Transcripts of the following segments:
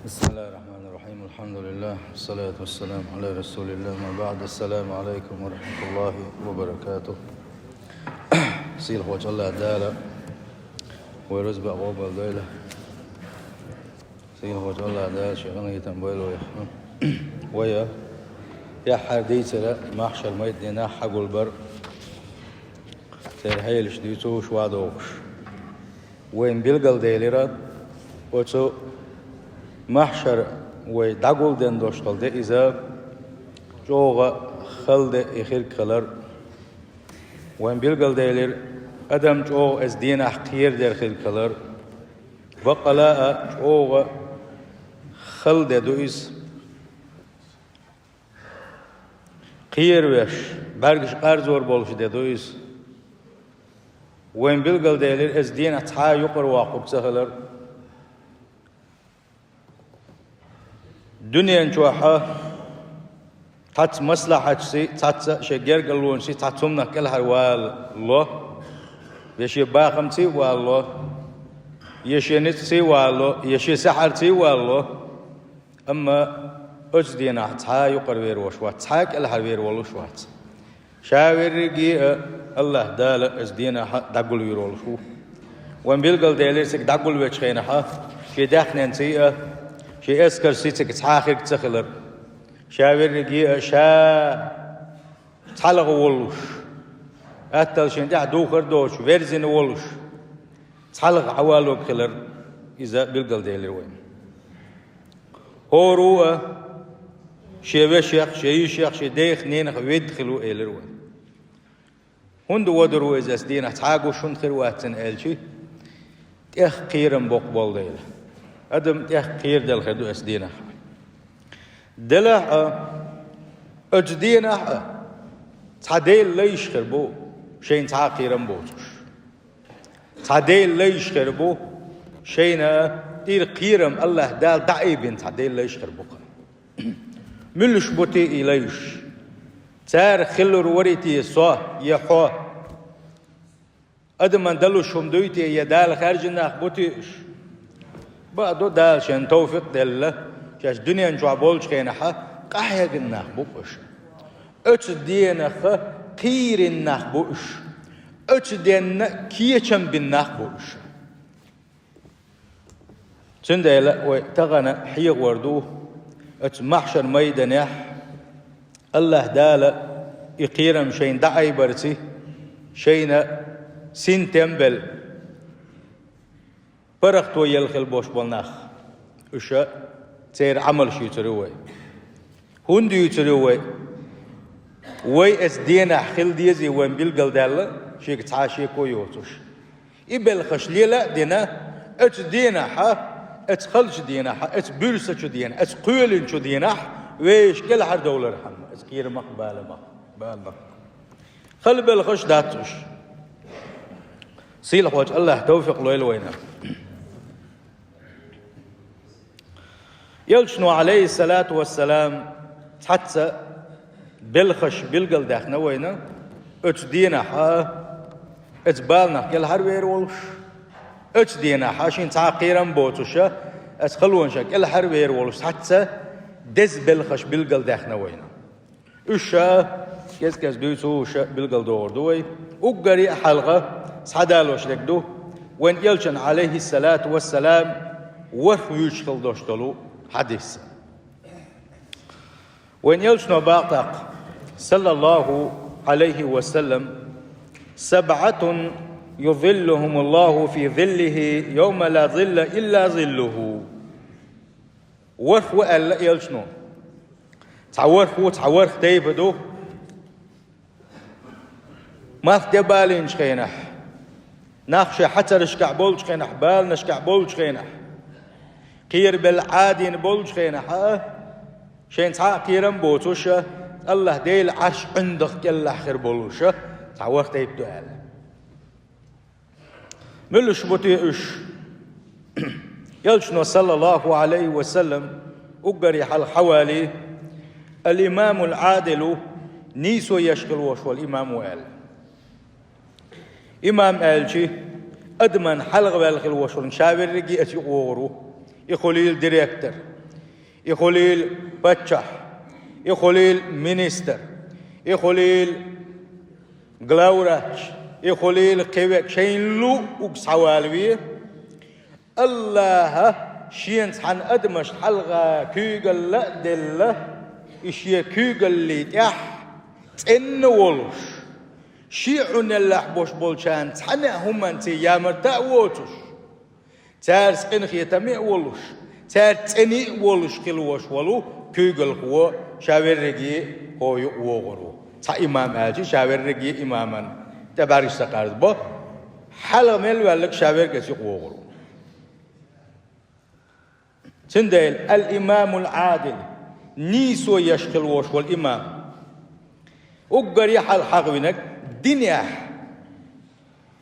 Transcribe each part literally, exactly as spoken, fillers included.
بسم الله الرحمن الرحيم. الحمد لله. والصلاة والسلام على رسول الله. ما بعد. السلام عليكم ورحمة الله وبركاته. Сийлахьчу АллахӀ Дала вай рузба къобал дойла. Сийлахьчу АллахӀ Дала шен къинхетам бойла вайх. Вай тӀаьххьара дийцира махьшар майданехь хьагулбар, церан хьелаш дуьйцуш, вадогӀуш. Вайна билгалделира оцу махьшар вай дӀагулден долуш долу де иза чӀогӀа хала де и хирг хилар. Вайна билгалделира адам чӀогӀа оцу дийнахь кхерадер хирг хилар. Баккъала а чӀогӀа хала де ду иза. Кхеравеш, бӀаьргаш къарзор болуш де ду иза. Вайна билгалделира оцу дийнахь цхьа а юкъара воккхург ца хилар. Дуьнен чохь цхьацца маслахьаташций, цхьацца шен гергарлонашций цхьа цунах кӀелхьарвало, я шен бахамций а вало, я шен ницкъций а вало, я шен сахьарций а вало. Амма оцу дийнахь цхьа а юкъара вер волуш вац, цхьа а кӀелхьара вер волуш вац. Ша верриге а АллахӀ Дала оцу дийнахь дӀагулвийр волуш ву. Вайна билгалделира цига дӀагулвечу хенахь шен даьхненций а, шен эскаршций цига цхьа а хирг ца хилар. Ша верриге а ша цхьалгӀа волуш, атталла шен тӀехь духар доцуш, верзина волуш, цхьалгӀа хьаваллалург хилар иза билгалделира вайна. ХӀора а шен вешех, шен йишех, шен дех, ненах ведда хилла ву элира вайна. ХӀунда вадар ву иза оцу дийнахь, цхьа а гуш хӀунда хир вац цунна аьлча, тӀех кхерам боккха болу дела. Адам тӀех кхераделла хир ду оцу дийнахь. Делахь а, оцу дийнахь а цхьа Делан лайш хир бу, шайна цхьа а кхерам боцуш. Цхьа Делан лайш хир бу, шайна тӀера кхерам АллахӀ Дала дӀаайбина цхьа Делан лайш хир бу-кх. Муьлш бу те и лайш? Цара хилур варий те со я хьо? Адаман далуш хӀума дуй те, я Дала хаьржина нах бу те уьш? Бакъду, Дала шайна товфикъ делла, шаьш дуьнен чохь болчу хенахь къахьегна нах бу уьш. Оцу дийнахь кхийрина нах бу уьш. Оцу денна кечам бина нах бу уьш. Цундела вай тахана хьехавар ду оцу махьшар майданехь АллахӀ Дала и кхерам шайна дӀаайбарций, шайна синтем а белла, паргӀато елла хила болуш болу нах. Уьш церан Ӏамалш юьйцур ю вай. ХӀунда юьйцур ю вай? Вай оцу дийнахь хила дезий вайна билгалдаьлла, шега цхьа а шеко йоцуш. И белхаш лела а дина, оцу дийнахь, оцу халчу дийнахь, оцу буьрсачу дийнахь, оцу кхоьлинчу дийнахь вешан кӀелхьардовлархьама, оцу кхерамах а, баламах а, баланах а. Хала белхаш дац уьш. Сийлахьчу АллахӀа товфикъ лойла вайна. Элчано, Ӏалайхиссалату вассалам, цхьацца белхаш билгалдаьхна вайна, оцу дийнахь а оцу баланах кӀелхьарвер волуш, оцу дийнахь а шен цхьа а кхерам боцуша, оцу халонашах кӀелхьарвер волуш, цхьацца деза белхаш билгалдаьхна вайна. Уьш ша кӀез-кӀез дуьйцуша билгалдохур ду вай. Уггаре а хьалха схьадалош дерг ду вайн элчан, Ӏалайхиссалату вассалам, ворхӀ вуьйцуш хила долуш долу хьадис. Вайн элчано бакъ тӀаккха, саллаллаху Ӏалайхи ва саллам: «سبعة يظلهم الله في ظله يوم لا ظل إلا ظله». ВорхӀ ву аьлла элчано. Цхьа ворхӀ ву, цхьа ворхӀ тайпа ду. Малх де балийначу хенахь, нах шайн хьацаршкахь болчу хенахь, баланашкахь болчу хенахь, кхерабелла Ӏадийна болчу хенахь а, шайн цхьа а кхерам боцуша, АллахӀ Делан Ӏарш ӀиндагӀ кӀелахь хир болуша, цхьа ворхӀ тайпа ду аьлла. Муьлш бу те уьш? Элчано, саллаллаху Ӏалайхи ва саллам, уггаре хьалха хьавалий: «الإمام العادل», нийсо еш хила волуш волу имам ву аьлла. Имам аьлчи, адаман хьалха ваьлла хила волуш волу, ша верриге а оцу юкъа вогӀур ву. И хуьлийла директор, И хуьлийла паччахь, и хуьлийла министр, и хуьлийла главврач, и хуьлийла кхин верг, шайна луъ уггар схьавалаве, АллахӀа шена цхьана адамашна хьалха куьйгалла а делла, и шен куьйгаллий тӀехь цӀена волуш, шен Ӏуналлехь бош болчарна цхьана а хӀуманций ямарта а воцуш, цаьрца къинхетаме а волуш, цаьрца цӀена а волуш хила вош волу куьйгалхо ша верриге а хӀокху юкъа вогӀур ву. Цхьа имам аьлча, ша верриге а имаман тӀе бӀаьргаш ца кхаьрзабо, хьалха мел ваьлларг ша верг оцу юкъа вогӀур ву. Цундела ал-имамул Ӏадил, нийсо еш хила вош волу имам, уггаре хьалха хьахавинарг динехь,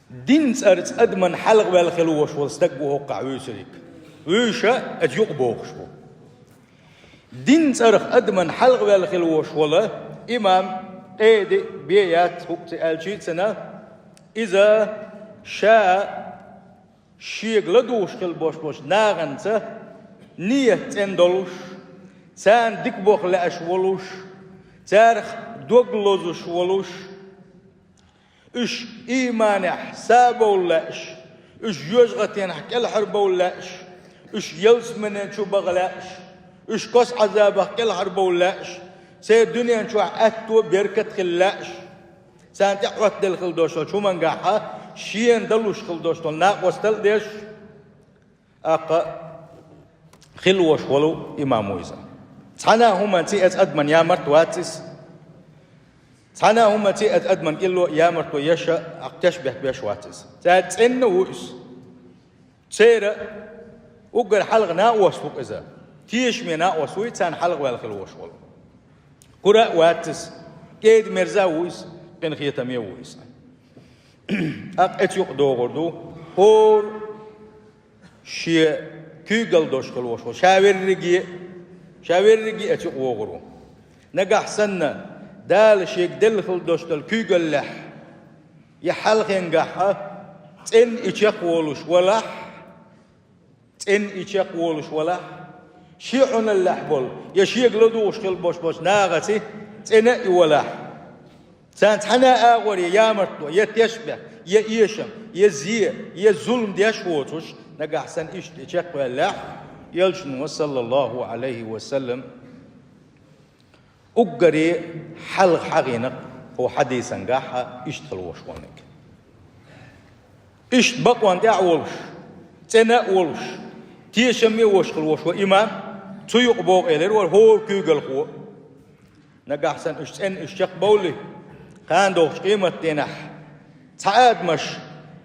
дин цӀарца адаман хьалха ваьлла хила вош волу стаг ву хӀокхахь вуьйцург. Вуьйша а оцу юкъа богӀуш ву. Дин цӀарах адаман хьалха ваьлла хила вош волу имам къеди бен яц, хӀуъа ца аьлча а ца, иза ша шега ладугӀуш хила бош болчу наханца нийят цӀена долуш, царна дика боху лаьаш волуш, царах дог лозуш волуш, уьш ийманехь сабовла лаьаш, уьш жоьжахатенахь кӀелхьарбовла лаьаш, уьш ялсамане чу баха лаьаш, уьш косахьазабах кӀелхьарбовла лаьаш, церан дуьнен чохь аьтто беркат хила лаьаш. Царна тӀе Ӏоттаделла хила долуш долчу хӀумангахьа шена далуш хила долуш долу накъостал а деш, аккха хила вош волу имам ву иза. Цхьана а хӀуманций оцу адаман ямарта вац иза. Цхьана а хӀуманций оцу адаман кӀилло а ямарто еша, аккха тешнабехк беш вац иза. Цаьрца цӀена а ву иза. Церан уггар хьалха накъост ву иза. Тешаме накъост вуй, царна хьалха ваьлла хила вош волу. Кура а вац иза, кӀеда-мерза а ву иза, къинхетаме а ву иза. ТӀаккха оцу юкъа догӀур ду хӀора шен куьйгалла долуш хила вош волу, ша верриге а, ша верриге а оцу юкъа вогӀур ву. Нагахь санна, Дала шега делла хила долуш долу куьйгаллехь, я хьалхенгахьа цӀена и чекхволуш валахь, цӀена и чекхволуш валахь, шен Ӏуналлехь болу, я шега ладугӀуш хила бош болчу нахаций цӀена а и валахь, царна цхьана а агӀор я ямартло, я тешнабехк, я эшам, я зе, я зулам деш воцуш, нагахь санна иштта и чекхваьллехь, Элчано, саллаллаху Ӏалайхи ва саллам, уггаре хьалха хьахийнарг хӀокху хьадисангахьа иштта хила вош волниг. Иштта бакъонна тӀехь а волуш, цӀена а волуш, тешаме а вош хила вош ву имам, цу юкъа богӀу элира вара хӀора куьйгалхо. Нагахь санна уьш цӀена уьш чекхбовлий, кхана догӀучу къематдийнахь цхьа адамаш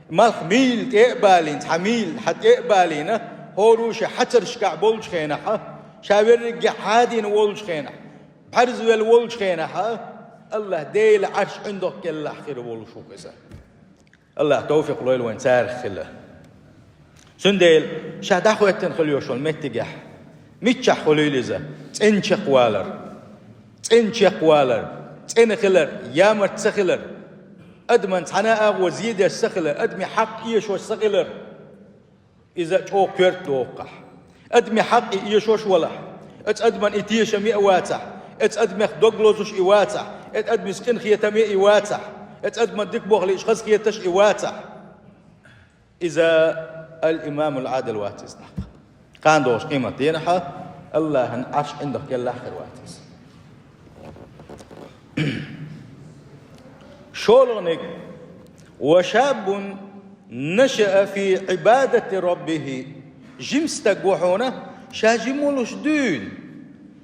малх мийла тӀе а балийна, цхьа мийла хьан тӀе а балийна, хӀора шен хьацаршкахь болчу хенахьа, ша верриге хьадийна волчу хенахь, бӀаьрзавелла волчу хенахьа, АллахӀ Делан Ӏарш ӀиндагӀ кӀеллахь хир волуш ву иза. АллахӀа тавфикъ лойла вайн царах хила. Цундела ша дӀахӀоьттина хила йолуш йолу меттигехь, миччахь хуьлийла иза, цӀена чекхвалар, цӀена чекхвалар, цӀена хилар, ямарт ца хилар, адаман цхьана а агӀо зе деш ца хилар, адамийн хьакъ эшош ца хилар. Иза чӀогӀа коьрта доху-кх. Адамийн хьакъ и эшош валахь, оцу адаман и тешаме а вацахь, оцу адамех дог лозуш и вацахь, оцу адамица къинхетаме и вацахь, оцу адаман дика бохлийш хазахеташ и вацахь. Иза ал-имамул Ӏадил вац иза тӀаккха. Кхана догӀуш къематдийнахьа АллахӀан Ӏарш ӀиндагӀ кӀеллахь хир вац иза. ШолгӀаниг: «Ва шаббун нашаа фи Ӏибадати раббихи». Жима стаг ву хьуна, ша жима волуш дуьйна.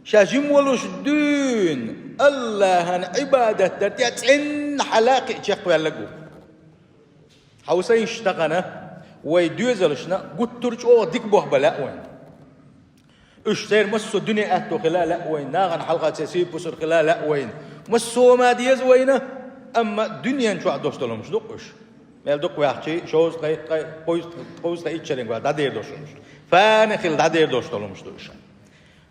Ша жима волуш дуьйна АллахӀан Ӏибадат дар тӀе цӀенна хьала а кхиъ чекхваьллаг ву. Хьовсийша тахана, вай доьзалшна гуттар а чӀогӀа дика бохба лаьа вайна. Уьш церан массо а дуьне аьтто хила а лаьа вайна, нахана хьалха церан сий-пусар хила а лаьа вайна. Массо а ма деза вайна, амма дуьнен чохь долуш долу хӀумаш ду-кх уьш. Мел дукха ваьхчий, шовзткъе ткъе, кхузткъе, кхузткъе итт шеринг ваьхна дӀадер долуш хӀумаш. Фана хила дӀадер долуш долу хӀумаш ду уьш.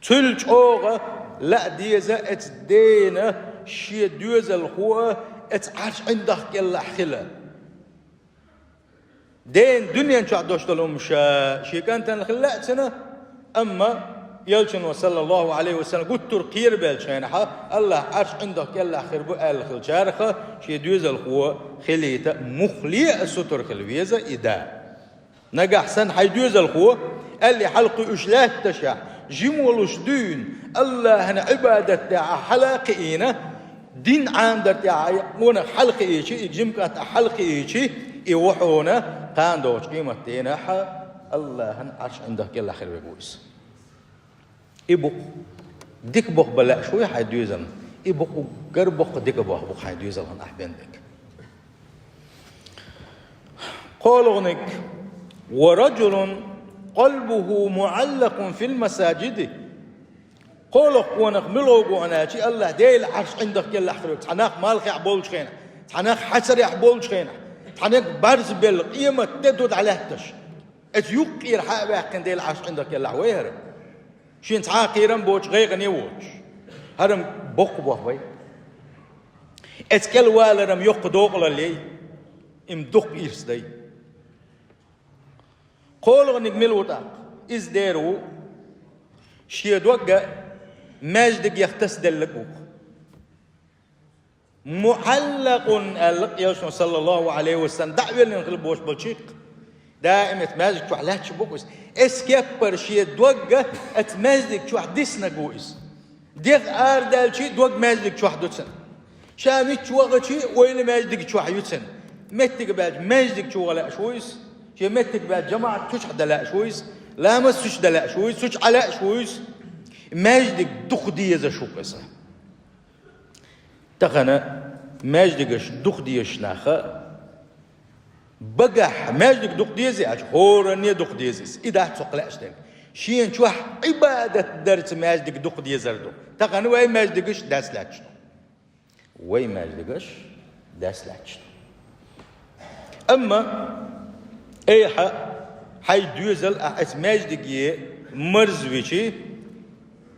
Цуьнан чӀогӀа лаьа деза эцу дена шен доьзалхо а эцу Ӏарш ӀиндагӀ кӀеллахь хила. Дена дуьнен чохь долуш долу хӀумаш шен кӀантана хила лаьа цуьнан, амма Элчано, саллаллаху Ӏалайхи ва саллам, гуттар кхерабеллачу хенахь, АллахӀ Ӏарш ӀиндагӀа кӀелахь хир бу аьлла хилчарех, шен доьзалхо хилийта муххале а сутара хила веза и да. Нагахь санна хьайн доьзалхо, аьллий хьалакхуьуш лаьтташехь, жима волуш дуьйна, АллахӀан Ӏибадат деш хьала а кхиийна, дин Ӏамадар тӀехь къонах хьалакхиийча, и жима кӀант хьалакхиийча, и ва хьуна, кхана догӀучу къематдийнахь АллахӀан Ӏарш ӀиндагӀа кӀелахь хир верг ву иза. И бу-кх дика бохам бан лаьаш вуй хьайн доьзална? И бу-кх уггар боккха дика бохам бу-кх хьайн доьзалхана ахь бен дерг. КхоалгӀаниг: «Ва раджулун къалбуху муӀаллакъун фил масаджиди». КхоалгӀа къонах мила ву аьлча, АллахӀ Делан Ӏарш ӀиндагӀа кӀелахь хир верг, цхьа нах малхехь болчу хенахь, цхьа нах хьацарехь болчу хенахь, цхьаниг бӀарзбелла къематде ду дӀалаьтташ. Оцу юккъера хьа а ваьккхина Делан Ӏарш ӀиндагӀа кӀелахь вай хӀара. Шен цхьа а кхерам боцуш, гӀайгӀане воцуш. ХӀара-м боккха бохам бай. Оцу кӀелвалар-м йоккха докъалаллий, и-м дукха ирс дай. КхоалгӀаниг мила ву тӀаккха? Иза дера ву, шен дог а маьждигех тасаделларг ву-кх. «МуӀаллакъун», аьлла-кх Элчано, саллаллаху Ӏалайхи ва саллам, дӀа а веллина хила бохуш болчу хенахь, даим оцу маьждиг чохь лаьтташ бу-кх иза. Оцу кеппара шен дог а оцу маьждиг чохь диснарг ву иза. ДегӀ арадаьлча а дог маьждиг чохь ду цуьнан. Ша мичча вахча а ойла маьждиг чохь ю цуьнан. Меттиг баьлча маьждиг чу ваха лаьаш ву иза. Шен меттиг баьлча жамаӀат цу чохь дан лаьаш ву иза. Ламаз цу чохь дан лаьаш ву иза. Цу чохь Ӏан лаьаш ву иза. Маьждиг дукха дезаш ву-кх иза. Тахана маьждигаш дукха дезаш нах а, багахь маьждиг дукха деза аьлча, хӀоранне дукха деза иза. И дац цо кхин лаьаш дерг. Шена чохь Ӏибадат дарца маьждиг дукха дезар ду. Тахана вай маьждигаш даьсса лаьтташ ду. Вай маьждигаш даьсса лаьтташ ду. Амма айхьа хьайн доьзал ахь оцу маьждиге марзвича,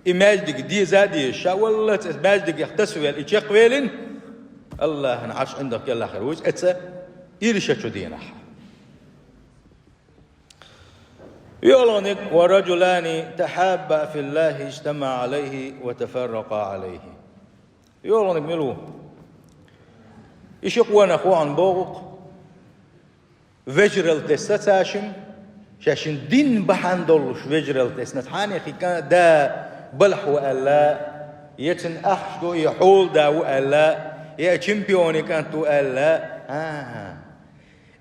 и маьждиг деза а дезаш, ша валлалц оцу маьждигех тасавелла и чекхвелина, АллахӀан Ӏарш ӀиндагӀа кӀелахь хир ву иза оцу иршачу дийнахь. ЙоьалгӀаниг: «Ва раджулани тахьабба филлахи, ижтамаӀа Ӏалайхи ва тафарракъа Ӏалайхи». ЙоьалгӀаниг мила ву? И ши къонах вахана боху-кх, вежаралла тесна цаьршимма, шаьшшинна дин бахьана долуш вежаралла тесна, цхьаннех и кӀа-, да балхьа ву аьлла, я цуьнан ахча ду, я хьолада ву аьлла, я чемпионан кӀант ву аьлла. ХӀан-хӀа.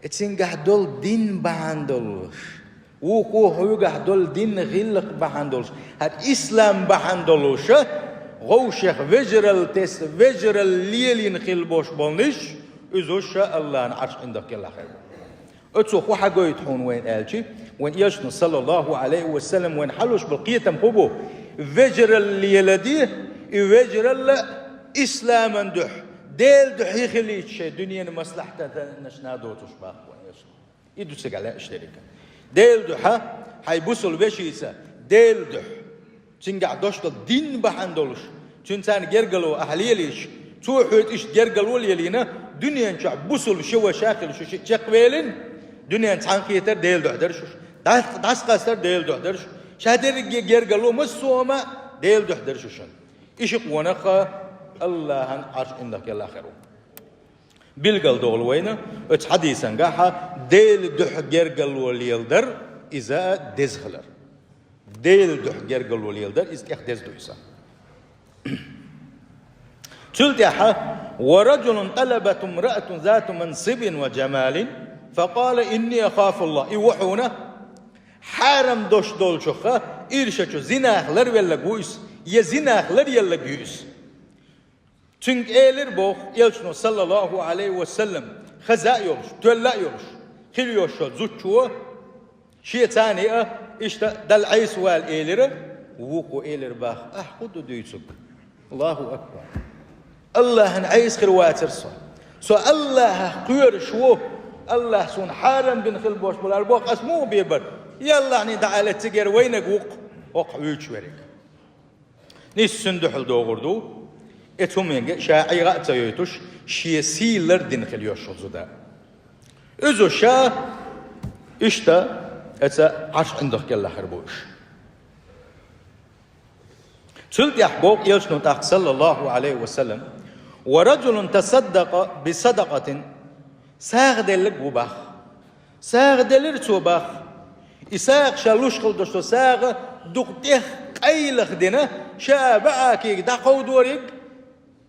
Цуьнгахь долу дин бахьана долуш, вукхо хьоьгахь долу дин гӀиллакх бахьана долуш, хӀара ислам бахьана долуш, вовшех вежаралла тесна, вежаралла лелийна хила бохуш болниш, иза уьш АллахӀан Ӏарш ӀиндагӀа кӀелахь хир бу. Оцо хӀун хьагойту хьуна вайна аьлча, вайн Элчано, саллаллаху Ӏалайхи ва саллам, вайна хьалуш болу кхетам хӀун бу? Вежаралла леладе, и вежаралла исламан дуьхьа, Делан дуьхьа хилийта шайн дуьненан маслахьтанаш надоцуш боху вайн Элчано. И ду цигахь лаьаш дерг. Делан дуьхьа, хьайн бусалба вешица, Делан дуьхьа. Цуьнгахь дош долу дин бахьана долуш, цуьнан царна гергало ахь лелийча, цо хьоьца иштта гергало лелийна, дуьнен чохь бусалба ши ваша хилла шу шиъ чекхвелина, дуьнен цхьаьнакхетар Делан дуьхьа дара шуьш, дӀас-, дӀасакъастар Делан дуьхьа дара шуьш, ша дерриге гергало массо а хӀума Делан дуьхьа дара шуьшан. И ши къонах а АллахӀан Ӏарш ӀиндагӀа кӀелахь хир ву. Билгал долу вайна оцу хьадисангахь Делан дуьхьа гергало леладар, иза деза хилар. Делан дуьхьа гергало леладар, иза тӀех деза ду иза. Цул тӀаьхьа: «Ва раджулун тӀалабатху имраатун зату мансибин ва джамалин, факъала: инни ахафуллах». И ву хьуна хьарам дош долчух иршачу зинах ларвелларг ву иза, я зинах ларъелларг ю иза. Цуьнга элира боху Элчано, саллаллаху Ӏалайхи ва саллам, хаза а йолуш, тоьлла а йолуш, хила йолуш йолу зудчо, шен царна а иштта Далла Ӏеса вала элира, вукхо элира боху: «Ахь хӀун ду дуьйцург? Аллаху акбар! АллахӀан Ӏеса хир вацара со. Со АллахӀах кхоьруш ву, АллахӀа суна хьарам бина хила болуш бара боху, ас муха бен бара? Яллахьний дӀаала цигара вайнарг ву-кх хӀокху вуьйцуш верг». Нисса цуьнан дуьхьал догӀур ду, оцу хӀуманга ша ӀийгӀа а ца йойтуш, шен сий лардина хила йолуш йолу зуда. Иза ша иштта оцу Ӏарш ӀиндагӀа кӀелахь хир бу уьш. Цул тӀаьхьа боху элчано тӀаккха, саллаллаху Ӏалайхи ва саллам: «Ва раджулун тасаддакъа би садакъатин». СагӀа делларг ву бах. СагӀа делира цо бах. И сагӀа ша луш хила долуш долу сагӀа дукха тӀех къайлаха дина, ша баӀакига дӀакховдориг,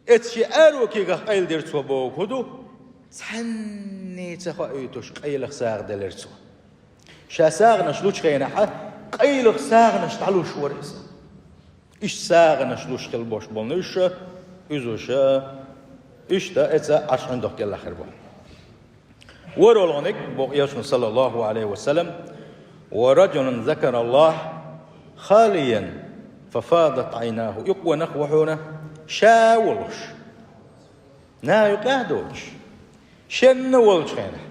эцу шен арокигах къайладира цо боху хӀун ду? Цхьанне ца хоуьйтуш къайлаха сагӀа делира цо. Ша сагӀанаш лучу хенахь, къайлаха сагӀанаш дӀалуш вара иза. Иштта сагӀанаш луш хила бош болу уьш, уьзуш, иштта эца Ӏаш ӀиндагӀ кӀеллахь хир бу. ВорхӀалгӀаниг, боху элчано, саллаллаху Ӏалайхи ва саллам: «Ва раджулун закараллахӀа халиян фафадат Ӏайнаху». И къонах ву хьуна ша волуш, наха юкъахь а доцуш, шенна волчу хенахь,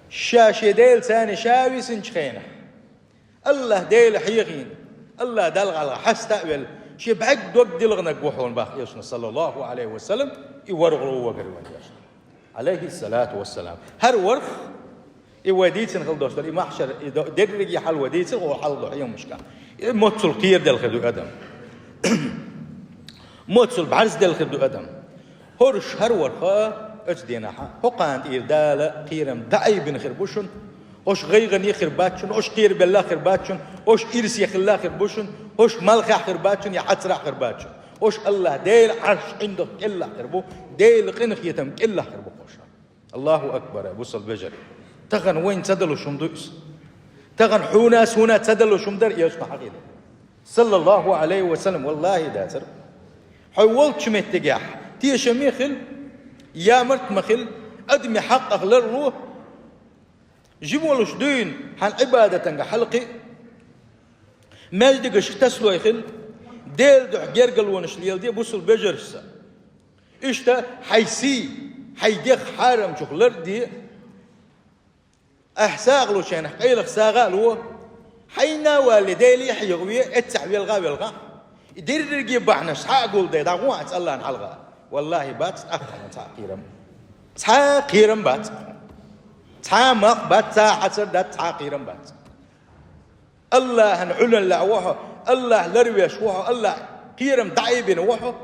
ша шен Делаца ша висинчу хенахь, АллахӀ Дела хьехийна, АллахӀ Далла гӀалгӀа хьаста а велла, шен бӀаьрг дог дилгӀанарг ву хьуна бах элчано, саллаллаху Ӏалайхи ва саллам, и ворхӀалгӀа ву вагар ван элчано, Ӏалайхиссалату вассалам. ХӀара ворхӀ, и вай дийцина хила долуш дара, и махьшар, и до-, дерриге хьал вай дийцира, хӀара хьал ду хьемашка. И моццул кхераделла хир ду адам. Моццул бӀаьрзделла хир ду адам. ХӀорш хӀара ворхӀ, оцу дийнахь, хӀокхана тӀера Дала кхерам дӀаайбина хир бу шуна, хӀорш гӀайгӀане хир бац шуна, хӀорш кхерабелла хир бац шуна, хӀорш ирсе хилла хир бу шуна, хӀорш малхехь хир бац шуна, я хьацарахь хир бац шуна. ХӀорш АллахӀ Делан Ӏарш ӀиндагӀ кӀеллахь хир бу, Делан къинхетам кӀеллахь хир бу хӀорш. Аллаху акбар, бусалба вежарий. Тахана вайна ца далуш хӀума ду иза. Тахана хьуна, суна ца далуш хӀума дара, элчано хьахийна. Саллаллаху Ӏалайхи ва саллам, валлахӀи, дацара. Хьо волчу меттигехь тешаме хила, ямарт ма хила, адамийн хьакъах ларло, жима волуш дуьйна хьан Ӏибадатанга хьалакхиъ, маьждигашка тасалой хила, Делан дуьхьа гергарлонаш леладе, бусалба вежаршца. Иштта хьайн сий, хьайн дегӀ хьарамчух ларде, ахь сагӀа лучу хенахь къайлаха сагӀа а ло, хьайна а валале, Деле а хьехаве, эццахь велха а велхахь, и дерриге бахьанаш схьа а гулдай, дӀагӀо ахь АллахӀна хьалха. ВаллахӀи, бац, тӀаккха хьуна цхьа а кхерам. Цхьа а кхерам бац. Цхьа а малх бац, цхьа а хьацар дац, цхьа а кхерам бац. АллахӀан Ӏуьллалла ву хьо, АллахӀ ларвеш ву хьо, АллахӀ кхерам дӀаайбина ву хьо,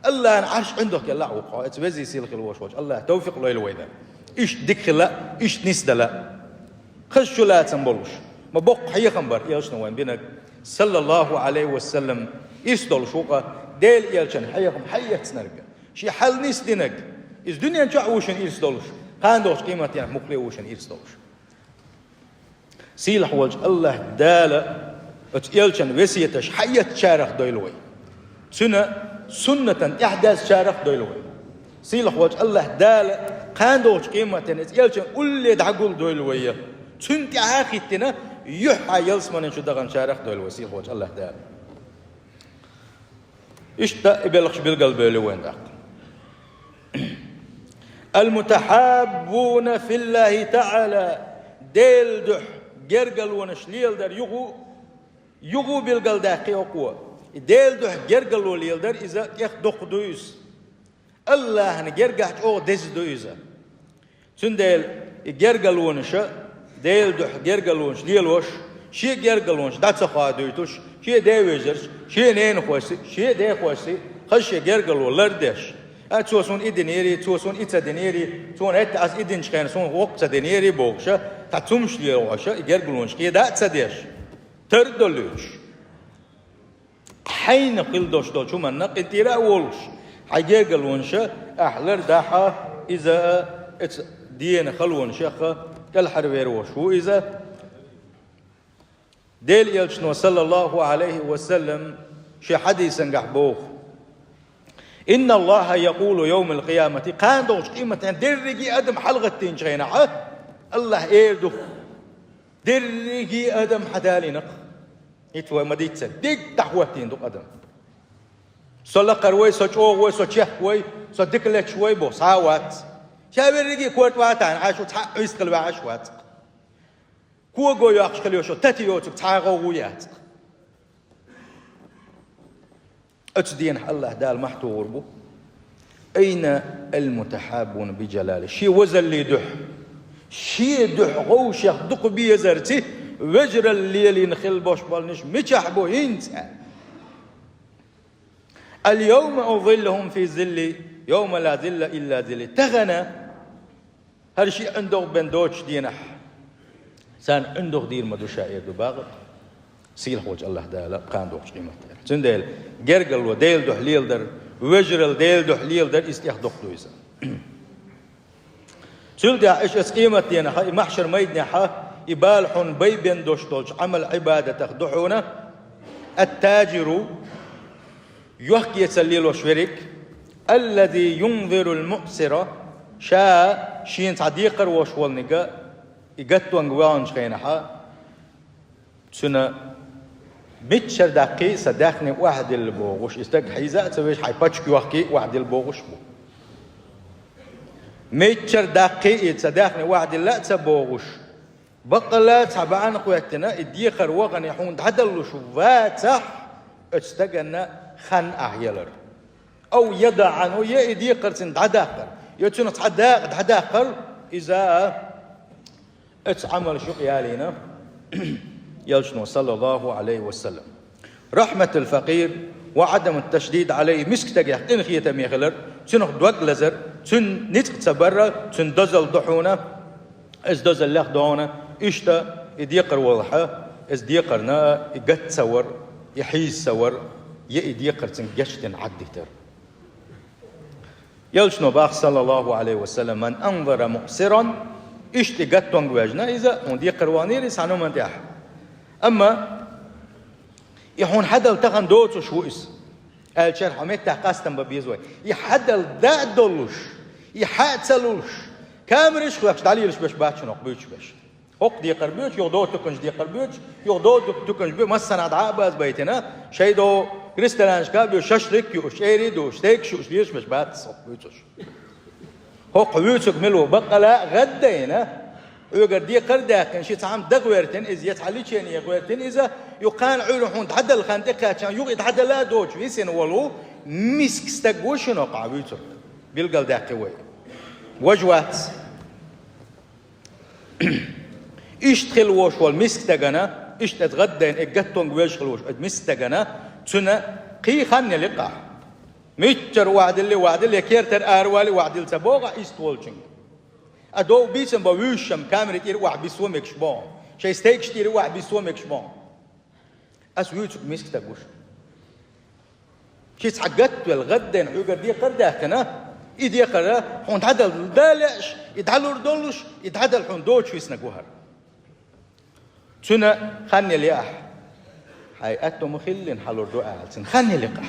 АллахӀан Ӏарш ӀиндагӀ кӀеллахь ву хьо, эца везий сийлахь хила волуш волчу АллахӀа тавфикъ лойла вайна. Иштта дика хила, иштта нисдала. Хазачу лацам болуш, ма боккха хьехам бара элчано вайна бинарг, саллаллаху Ӏалайхи ва саллам, ирс долуш ву-кх Делан элчан хьехам хьаэцнарг, шен хьал нисдинарг, иза дуьнен чохь а ву шуна ирс долуш, кхана догӀучу къематдийнахь муххале а ву шуна ирс долуш. Сийлахь волчу АллахӀ Дала оцу элчан весеташ хьаэцначарах дойла вай. Цуьнан суннатан тӀаьхьадаьзначарах дойла вай. Сийлахь волчу АллахӀ Дала кхана догӀучу къематдийнахь иза элчан улле дӀагулдойла вай. Цуьнан тӀаьхьа а хӀиттина, юьхьӀаьржа ялсаманин чу даханчарах дойла вай, сийлахь волчу АллахӀ Дала. Иштта и белхаш билгалбевлла вайн даккха. «Ал-мутахьаббуна филлахи таӀала», Делан дуьхьа гергарлонаш леладар юха, юха билгалдаьккхи окхо. И Делан дуьхьа гергарло леладар иза тӀех доккха ду иза. АллахӀна гергахь чӀогӀа деза ду иза. Цундела и гергарлонаша, Делан дуьхьа гергарлонаш лелош, шен гергарлонаш дӀа ца хоадуьйтуш, шен девежарш, шен ненахойси, шен дехойси, хаза шен гергарло лардеш. А, цо суна и динери, цо суна и ца динери, цо хӀетта ас и динчу хенахь суна воккха ца динери бохуша, цхьа цумаш лелоша, и гергарлонаш кхеда а ца деш, тардолуьйтуш. Хьайна хила долуш долчу хӀуманна къинтӀера а волуш, хьайн гергарлонаша ахь лардахьа, иза а, эца дена халонашеха кӀелхьарвер волуш ву иза. Делан элчано, саллаллаху Ӏалайхи ва саллам, шен хьадисангахь боху: «Инна Аллаха якъулу йовмал къиямати», кхана догӀучу къематдийнахь дерриге адам хьалагӀаттийначу хенахь, АллахӀа эр ду: «Дерриге адам хьадалийна-кх». ХӀинца вай ма-дийццара, дерг дӀахӀоттийна ду-кх адам. Со лакхара вай, со чӀогӀа вай, со чехка вай, со дика леташ вай боху, цхьа а вац. Ша верриге корта ваьхьа тахана Ӏаш ву, цхьа а Ӏуьйстхила ваьхьаш вац-кх. Кого йоккхуш хила йолуш йолу тата йоцург цхьа а гӀовгӀа яц-кх. Оцу дийнахь АллахӀ Дала мохь тухур бу: «Айна ал-мутахьаббуна би джалали?» Шен вазаллин дуьхьа, шен дуьхьа гӀовшех дукха безарций вежаралла лелийна хила бош болниш мичахь бу хӀинца? اليوم أظلهم في ظلي يوم لا ظل إلا ظلي. Тахана хӀара шиъ ӀиндагӀ бен доцучу дийнахь царна ӀиндагӀ дийр ма ду ша, эр ду бакъ сийлахь волчу АллахӀ Дала кхана доккхучу къематдийнахь. Цундела гергарло Делан дуьхьа леладар, вежаралла Делан дуьхьа леладар, иза тӀех доккха ду иза. Цул тӀаьхьа иштта оцу къематдийнахь, и махьшар майданехь, и бала хьуна бай бен дош долчу Ӏамал-Ӏибадатах ду хьуна: التاجر, йохк-эцар лелош верг, الذي ينظر المعسر, ша шена цхьа декхар волуш волниг, и гатонга ваьллачу хенахь, цуьнан миччара даккхий сан даьхни охьадилла бохуш, и стаг хьийза а ца веш, хьайн пачка йохкий охьадилла бохуш бу. Миччара даккхий и сан даьхни охьадилла а ца бохуш, баккъалла цхьа бахьана хӀоьттина, и декхар вахана хьуна дӀадаллуш вацахь, оцу стаганна хан ахь ялар. أو يدع عنه, я и декхар цуьнан дӀадаккхар, я цуьнах цхьа дакъа дӀадаккхар, иза оцу Ӏамалш юкъа ялийна, элчано, саллаллаху Ӏалайхи ва саллам. رحمة الفقير وعدم التشديد عليه, миска стагех къинхетаме хилар, цуьнах дог лазар, цуьнан ницкъ ца барра, цуьнан дозалла ду хьуна, иза дозаллех догӀуна, иштта и декхар волахь, иза декхарна и гатта ца вар, и хьийза ца вар, я и декхар цуьнга гечдина Ӏаддитар. Элчано боху, саллаллаху Ӏалайхи ва саллам: من أنظر معسرا, иштта и гатонга ваьжна иза, хьуна декхар ваханера иза хьан хӀуманна тӀехь. Амма и хьуна хьадала тахана доцуш ву иза, аьллачара хьо меттахь къастам бан беза вай. И хьадала даа а долуш, и хьа а ца луш, камераш а хохкуш дӀалелаш берш бац шуна хӀокху буьйцуш берш. ХӀокху декхар боьду, юха догӀу туканаш декхар боьду, юха догӀу туканаш боьду, массанхьа дӀа а базбайтина, шайн догӀу ресторанашка а боьду, шашлык а юуш, чӀерий а дуьйш, стейкаш а юуш, лелаш берш бац хӀокху буьйцуш. ХӀокху вуьйцург мила ву? Баккъала а гӀаддайна, хьоьгара декхар а даьккхина, шен цхьа хӀума даха вертина иза, я цхьа лечени яха вертина иза, юха кхана Ӏуьйранна хьуна дӀадала хан тӀекхаьчна, юха и дӀадала а доцуш висина волу миска стаг ву шуна хӀокху вуьйцург. Билгалдаьккхи вай. Важа вац. Иштта хила волуш волу миска стагана, иштта иза гӀаддайна, и гатонга ваьжна хила волуш оцу миска стагана, цуьнан кхин хан ялийра ахь. Миччара охьадилла, охьадилла, я кертара аравала, охьадилла ца боху ахь иштта волчуьнга. Ткъа дов бийцам бан вуьйшуш-м камери тӀера охьабисво мегаш боху. Шайн стейкаш тӀера охьабисво мегаш боху. Ас вуьйцург миска стаг ву шуна. Шен цхьа гатвелла, гӀаддайна хьоьгара декхар а даьккхина, и декхар хьуна дӀадала лаьаш, и дӀалур долуш, и дӀадала хьуна доцуш виснаг ву хӀара. Цуьнан хан ялийра ахь. Хьайн аьтто ма хиллина хьалур ду аьлла, цуьнан хан ялийра ахь.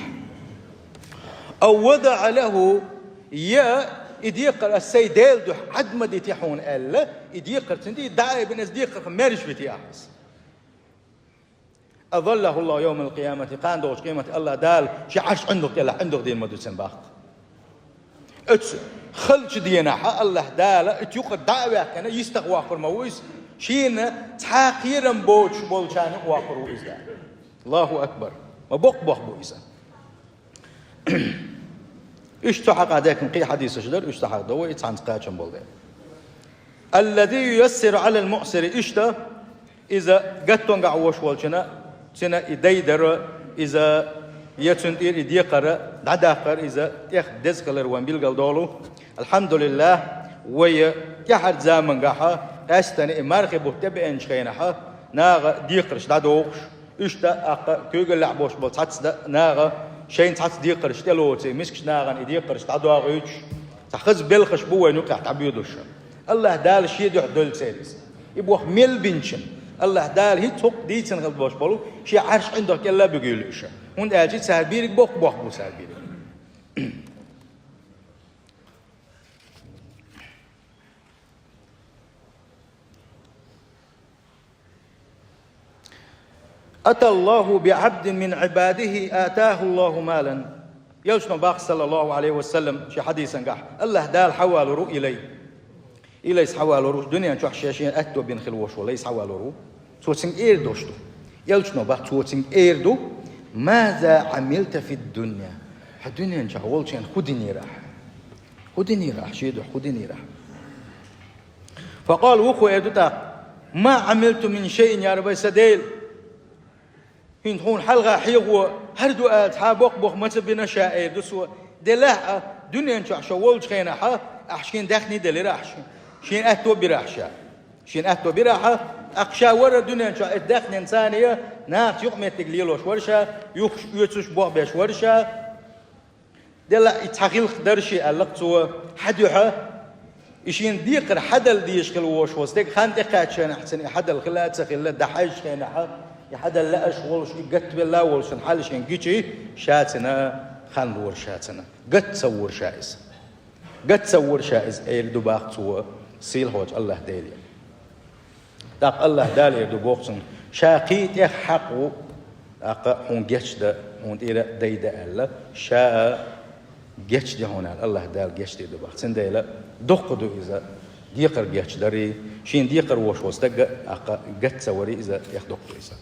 أو وضع له, я и декхар ас сайн Делан дуьхьа Ӏад ма дитий хьуна аьлла, и декхар цуьнан тӀе дӀа а айбина, иза декхарх маьрша витий ахь иза. أظله الله يوم القيامة, кхана догӀучу къематдийнахь АллахӀ Дала шен Ӏарш ӀиндагӀ кӀелахь ӀиндагӀ дийр ма ду цуьнан баккха. Оцу халчу дийнахь АллахӀ Дала оцу юкъара дӀа а ваьккхина, йистах воккхур ма ву иза, шена цхьа кхерам боцуш болчарна юкъа воккхур ву иза Дала. Аллаху акбар! Ма боккха бохам бу иза. Иштта цу хьакъехь даьккхина кхин хьадисаш дара, уьш ца хьахадо вай, и цхьаьнца кхачам болу дела. الذي ييسر على المعسر, иштта, иза гатонгахь волуш волчунна, цуьнан и дайдар, иза я цуьнан тӀера и декхар дӀадаккхар, иза тӀех деза хилар вайн билгалдолу. Алхьамдулиллах, вай тӀаьхьарчу замангахь, къаьсттина и мархи бутт тӀебеанчу хенахь, наха декхарш дӀадохуш, иштта аккха куьйгаллехь болуш болу цхьацца наха шайна цхьацца декхарш тӀелоций, мискачу нахана и декхарш дӀадохуьйтуш, цхьа хаза белхаш бу вайна юкъахь дӀабоьдуш. АллахӀ Дала шен дуьхьа девлла церан иза. И бохам мел бинчун, АллахӀ Дала хӀинца хӀокху дийцина хила болуш болу шен Ӏарш ӀиндагӀ кӀелла а буьгийла уьш. ХӀунда аьлча цара бийриг боккха бохам бу цара бийриг. أتى الله بعبد من عباده آتاه الله مالا. Элчано боху, саллаллаху Ӏалайхи ва саллам, шен хьадисангахь: АллахӀ Дала схьавалор ву Илайс. Илайс схьавалор ву, дуьнен чохь шен, шен аьтто бина хила волуш волу Илайс схьавалор ву. Цо цуьнга эр долуш ду. Элчано боху, цо цуьнга эр ду: ماذا عملت في الدنيا؟ Хьо дуьнен чохь волчу хенахь хӀун динера ахь? ХӀун динера ахь, шен дуьхьа хӀун динера ахь? فقال, вукхо эр ду тӀаккха: ما عملت من شيء, я Рабби, сан Дела, ХӀинца хьуна хьалха хьехо хӀара ду аьлла, цхьа боккха бохам ца бина ша, эр ду цо. Делахь а, дуьнен чохь шо волчу хенахь а, ахь шен даьхни делира ахь шен. Шен аьтто бира ахь ша. Шен аьтто бира ахь, тӀаккха ша вара дуьнен чохь эцу даьхнина царна а, нахаца юкъаметтиг лелош вара ша, юхкуш оьцуш болх беш вара ша. Делахь и цхьа гӀиллакх дара шен аьлла-кх цо, хьан дуьхьа, и шена декхар хьадала дезаш хилла волуш волу стаг хан тӀекхаьчча хенахь цунна и хьадала хилла а ца хилла, дӀахьаьжча хенахь, и хьадала лаьаш волуш, и гатвелла а волуш, цуьнан хьал шена гича, ша цуьнан хан лора ша цуьнан. Гат ца вора ша иза. Гат ца вора ша иза, эр ду боху цо, сийлахьчу АллахӀ Деле. ТӀаккха АллахӀ Дала эр ду боху цунна, ша кхин а тӀех хьакъ ву, тӀаккха хьуна гечдан, хьуна тӀера дайдан аьлла, ша а гечде хьуна аьлла, АллахӀ Дала гечдийр ду боху. Цундела доккха ду иза, декхар гечдарий, шена декхар волуш волу стаг а, тӀаккха гат ца варий иза, тӀех доккха ду иза.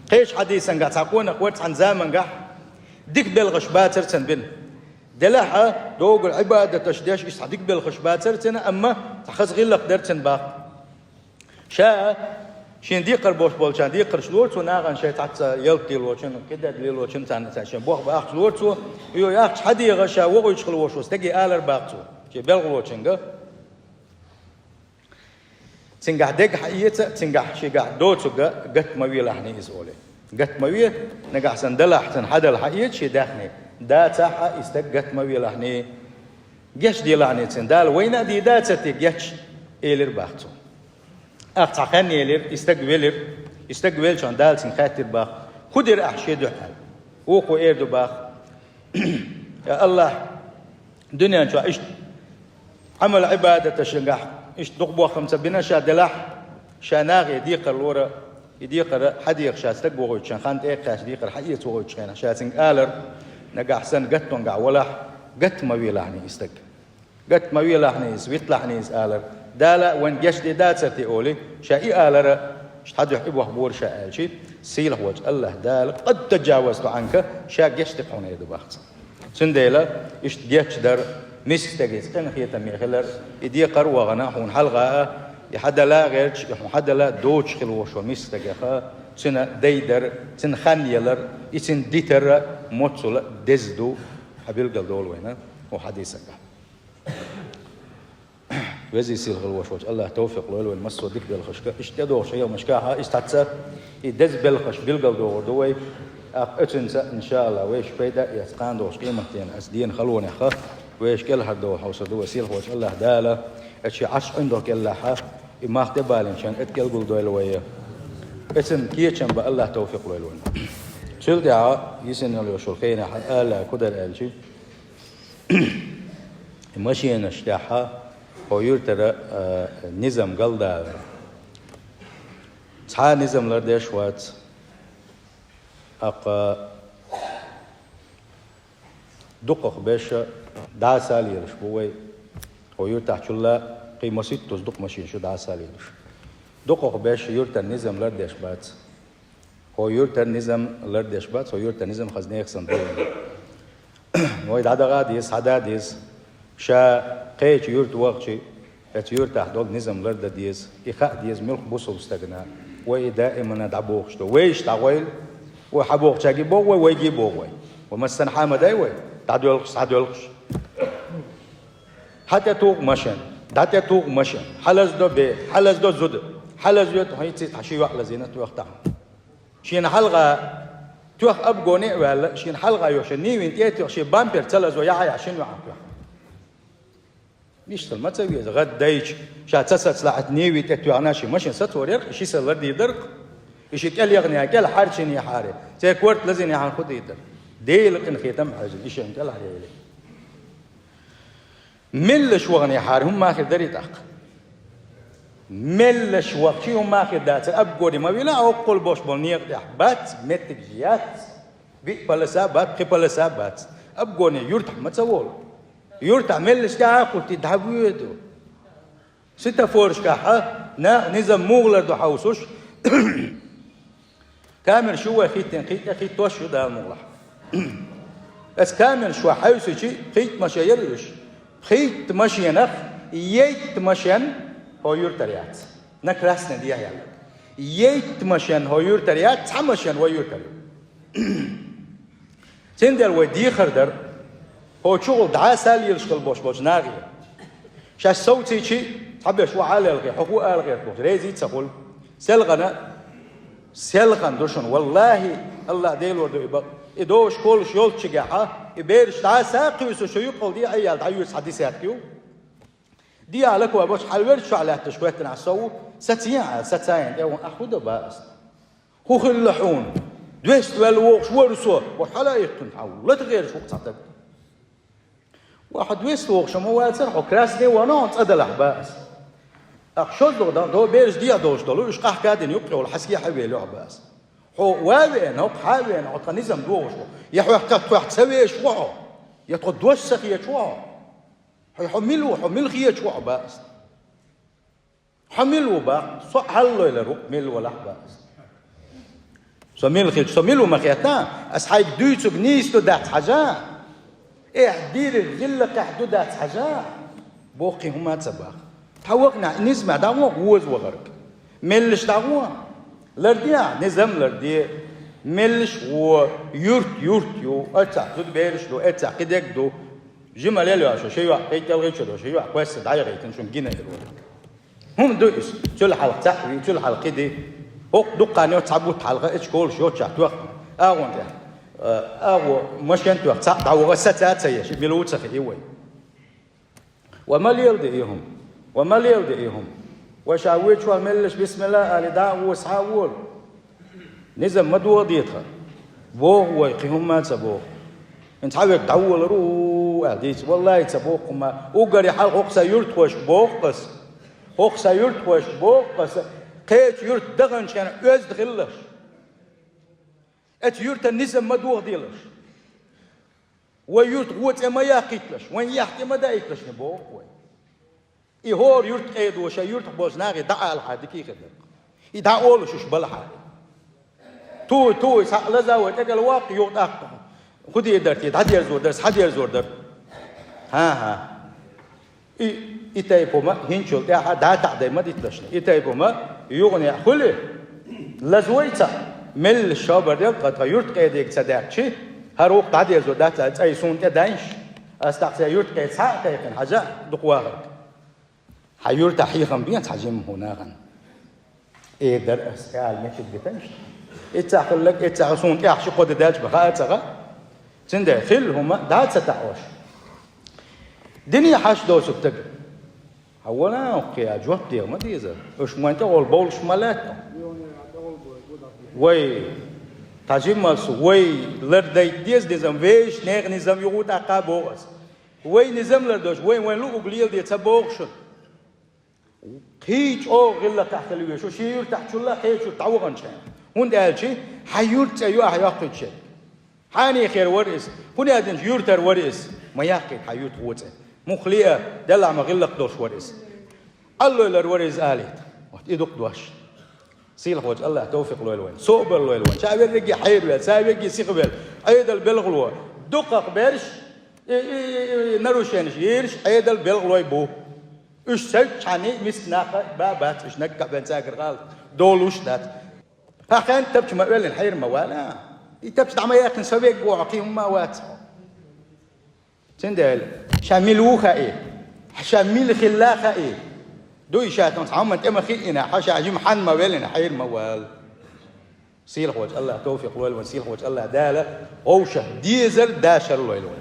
Кхечу хьадисан гахь цхьа къонах вара цхьана заман гахь, дика белхаш бацара цунна бина. Делахь а, доггал Ӏибадаташ деш, иза цхьа дика белхаш бацара цуьнан, амма цхьа хаза гӀиллакх дара цуьнан боху. Ша а, шен декхар болуш болчарна декхарш лора цо, нахана шайн цхьацца ялта лелочун, кхидерг лелочун, царна, царна шен болх баккхаш лора цо. Йо, яхча хьан дегӀа ша вохуьйтуш хилла волуш волу стаге алар боху цо, шен белхалочуьнга. Цуьнгахь дерг хьаэца, цуьнгахь шегахь доцург гатта ма велахьний иза олий. Гатта ма ве, нагахь санна далахь цунна хьадала хьаэца шен даьхни. Дацахь а и стаг гатта ма велахьний. Гечделахьний цунна. Дала вайна а дийр дацара те геч, элира боху цо. Ахь цхьа хан елира, и стаг велира. И стаг велчахьана Дала цуьнга хаьттира боху: «ХӀун дира ахь шен дуьхьа?» Вукхо эр ду боху: «Я АллахӀ, дуьнен чохь иштта Ӏамал-Ӏибадаташкахь иштта дукха бохам ца бина ша, делахь, ша нахе декхар лора, и декхар хьан дегӀа ша стаг вохуьйтуш, хан тӀе а кхаьчча декхар хьаэца вохуьйтуш хенахь, ша цуьнга алар, нагахь санна гатта вангахь валахь, гатта ма велахьний и стаг. Гатта ма велахьний иза, витлахьний иза», алар. Дала а вайна гечдийр дацара те олий, ша и алара, иштта хьан дуьхьа и бохам бора ша аьлча, сийлахьчу АллахӀ Дала: «Къад таджавазту Ӏанка», ша гечди хьуна эр ду боху цо. Цундела иштта гечдар, миска стаге къинхетаме хилар, и декхар а вахана, хьуна хьалха а, и хьан дала гӀерташ, и хьуна хьан дала доцуш хилла волуш волу миска стагех а, цуьнан дайдар, цуьнан хан ялар, и цуьнан дитар а моццул а деза ду, хьан билгал долу вайна, хӀун хьадисагахь. Везий сийлахь волуш волчу АллахӀа тавфикъ лойла вайн массо а дика белхашка. Иштта тӀедогӀуш хьехамашкахь а, иштта хьаца и деза белхаш билгалдохур ду вай. ТӀаккха оцуьнца, иншааллахӀ, вайша пайда а эцна, кхана долуш къематдийнахь, оцу дийнан халонехь а, вайша кӀелхьардохур хьовсур ду вай сийлахь волчу АллахӀ Дала. Оцу шен Ӏарш ӀиндагӀ кӀеллахь а, и мах тӀебалийначарна тӀекӀелгал дойла вай. Оцуьнан кечам бан АллахӀа тавфикъ лойла вайна. Цул тӀаьхьа йисина йолу хенахь ала лаьа кху дара аьлча, и машенаш тӀехь а, хӀокху юьртара, а, низам галдалар. Цхьа а низам лардеш вац. ТӀаккха дукхах берш дӀасалелаш бу вай. ХӀокху юьртахь чулла кхин масийттаза дукха машенаш ю дӀасалелаш. Дукхах берш юьртара низам лардеш бац. ХӀокху юьртара низам лардеш бац, хӀокху юьртара низам хаза нехан санна ду вайна. Вай дӀадахьа а деза, схьадан а деза. Ша кхечу юьрта вахча, оцу юьртахь долу низам лардан деза. И хаа деза муьлхха бусалба стагана. Вай и даимана дӀабохуш ду. Вайша дӀагӀойла, вай хьан бохучаьрга а боху вай, вайга а боху вай. Вай массанхьа а ма дай вай, дӀадоьлхуш, схьадоьлхуш. Хьан тӀе туху машен, дӀа тӀе туху машен, хьан лаздо бер, хьан лаздо зуда, хьан лазйо хьо хӀинца цхьа ши йоӀ лазийна тоьхна тахьа. Шена хьалха тоьхна обгоне а ваьлла, шена хьалха йо шен невин тӀе а тоьхна, шен бампер ца лазо, яхьа-яхьа шина йоӀана тоьхна. Иштта ма ца веза, гӀад дайча, ша ца сацалахь, оцу невин тӀе тоьхна шен машен сацорерх, и ши са лардийр дара-кх. И ши кӀел яхнехьа, кӀел хьарчийнехьара, церан корта лазийнехьара хӀун дийр дара? Делан къинхетам а хьаьжна, и шен кӀелхьаръелира. Меллаша вахнехьара хӀумма хир дарий тӀаккха? Меллаша вахча хӀумма хир дацара, обгоне ма вилла, а оккхул болуш болу некъа тӀехь бац, меттигаш яц, виъ полоса бац, пхи полоса бац. Обгоне юьртахь ма ца волу. Юьртахь меллаша тӀаьхьа а кхуьттий дӀавоьду. Светофорашкахь а наха низам муха лардо хьовсуш, камераш ю вай хӀиттийна, кхин тӀе хӀиттош ю Дала мукъалахь. Оцу камераш чу хьаьвсича, пхийтта машен яра уьш. Пхийтта машенах итт машен хӀокху юьртара яц. На красный дехьа яьлла. Ейт машен хӀо юьртара яц, цхьа машен вай юьртара ю. Цундела вай дехар дар, хӀо чугӀул дӀаса лелаш хила бош болчу нахе. Шаьш совцийчи, цхьаберш ву Ӏалалхе, хьо хӀу ала гӀерта бохуш, резий ца хуьлу. Селхана, селхана ду шуна, валлахӀи, Аллах Делор ду и бакъ. И догӀуш колуш йолччигахьа, и бераш дӀаса а кхуьйсуш, шу юккъал дехьа яьлла дӀаюьйцу хьан десятка ю. Диала кхо бац, хьалверччохь лаьтташ хӀоьттина сов, сацийна, сацийна, тӀе ван ахь хӀу дан бан ас. ХӀу хилла хьуна? Двести ваьлла вогӀуш вара со, ва хьала а йиттина хьан, лата гӀераш ву цхьа таг. Ва хьо двести вогӀуш ма вацара, хьо красный вана, хьо цӀа далахь бан ас. Ахь шозлагӀа дан, до бераш дехьа долуш долу, уьш къахка а дина юккъе волу хьан сехьа велахь бан ас. Хьо ва а веана, хьо кхаа а веана, хьо тхан низам дохуш ву. Я хьох тхан тхох ца вешаш ву хьо, я тхо дош ца хеташ ву хьо. Хьо, хьо мила ву, хьо мила хеташ ву хьо бан ас. Хьо мила ву бан, со хьалалойла ру, мила валахь бан ас. Со мила хилча, со мила ву ма хетта, ас хьайга дуьйцург нийса ду дац хьажа. Эхь, дийриг гӀиллакхехь ду дац хьажа. Боху кхин хӀума ца баха. Тхьа вахана, низамехь дӀагӀо, воза вахарг. Меллаш дӀагӀо. Ларде, низам ларде. Меллаш гӀо, юрт, юрт ю, эццахь зуда бераш ду, эццахь кхидерг ду. Жима лелош, ши йоӀ, кхин кӀелхи чу ду, ши йоӀ, кхоьсса дӀаяхийтина шуна гина эр вара. ХӀума ду иза, цул хьалха цхьаъ вий, цул хьалха кхин дий. ХӀокху дуккха йоцу цхьа бутт хьалха, эцу школаш йоцчохь тоьхна. АгӀон тӀехь, э, агӀо машен тоьхна цхьаъ дӀаваха, саца а ца еш, мила ву ца хии вай. Ва ма леладе и хӀума. Ва ма леладе и хӀума. Вай ша вуьйчу вахь меллаш бисмилла а али, дӀа а воса, схьа а волу. Низам ма дохаде тхан. Боху вай, кхин хӀумма а ца боху. ХӀинца хьан верг дӀаволар ву аьлла дийца. Валлахи, ца боху хӀумма. Уггаре хьалха хӀокху сан юьртахошка боху ас. ХӀокху сан юьртахошка боху ас. Кхечу юьрта даханчу хенахь оьзда хилалаш. Эцу юьртан низам ма дохаделаш. Вай юьрта гӀо цӀе ма яккхийталаш, вайн эхь тӀе ма даийталаш, не боху вай. И хӀора юьрта къедо шайн юьртахь болчу нахе дӀаалахьара дика хир дара. И дӀа олуш уьш балахьара. Туй, туй, схьа лаза вай тӀекӀел ваккха, юха тӀаккха. ХӀу дийр дара те, дӀадерзор дара, схьадерзор дара. ХӀан-хӀа. И, и тайпа хӀума хӀинчул тӀаьхьа дӀа таӀдай ма диталаш. И тайпа хӀума юха некъ хуьлий, лаза вай цхьаъ, меллаша шо бар делла, ткъа тхан юьрта къедега ца даьхчи, хӀара вукху дӀадерзо дац аьлла, цӀай суна тӀе дайнаш, ас тахь сайн юьрта къеда схьа а кхайкхина, хьажа а дукха вахарг. Хьан юьртахь хьехам бен цхьа жимма хӀун нахана. Эр дара ас, аьлла, меттиг битанаш. Иццахь хилларг, иццахь суна тӀехь ши кхо де даьлча бан хаа ца гӀа. Цундела хилла хӀума дӀа а ца таӀош. Дине хьаш доцург таг. Хьан вана кхин а жоп деха ма деза. Уьш вайн тӀе гӀолла бовлуш ма лаьтта. Вай, тхьажиммалц, вай лардайта деза низам, вешан нехан низам юха тӀаккха боху ас. Вай низам лардош, вай, вайн луъург леладе ца боху шуна. Кхин чӀогӀа гӀиллакхехь хила веза шу, шен юьртахь чулла кхечу юьрта дӀаваханчу хенахь. ХӀунда аьлча хьан юьрта цӀе ю ахь йоккхуьйту шерг. Хьанехера вара иза, хӀун аьлла аьлча юьртара вара иза. Ма яккхийта хьан юьрта гӀо цӀе. Муххале а, делахь ма гӀиллакх долуш вара иза. Аллойла вара иза алийта. Вот и дукха дош. Сийлахьволчу Аллаха товфикъ лойла вайн. Собар лойла вайн. Ша верриге хьеравелла, ша верриге сихавелла. Ӏедал белхало. Дукхах берш, и, и, и, и, нарушенаш йийраш Ӏедал белхалой бу. Уьш севччхьаний миска наха ба бац, уьш наггахь бен цаьргара гӀалат долуш дац. Хьан хен тапча ма оьллина хьера ма вала. И тапча дӀа ма яьккхина, со вегго хьо, кхин хӀумма а вац хьо. Цундела, ша мила ву хаий, ша мила хилла хаий. Дуй ша тхуна цхьа хӀуманна тӀе ма хиъина, хьо ша жима хьанна ма веллина хьера ма вала. Сийлахьволчу Аллаха товфикъ лойла вайн, сийлахьволчу Аллаха Дала вовшах дезар дашар лойла вайн.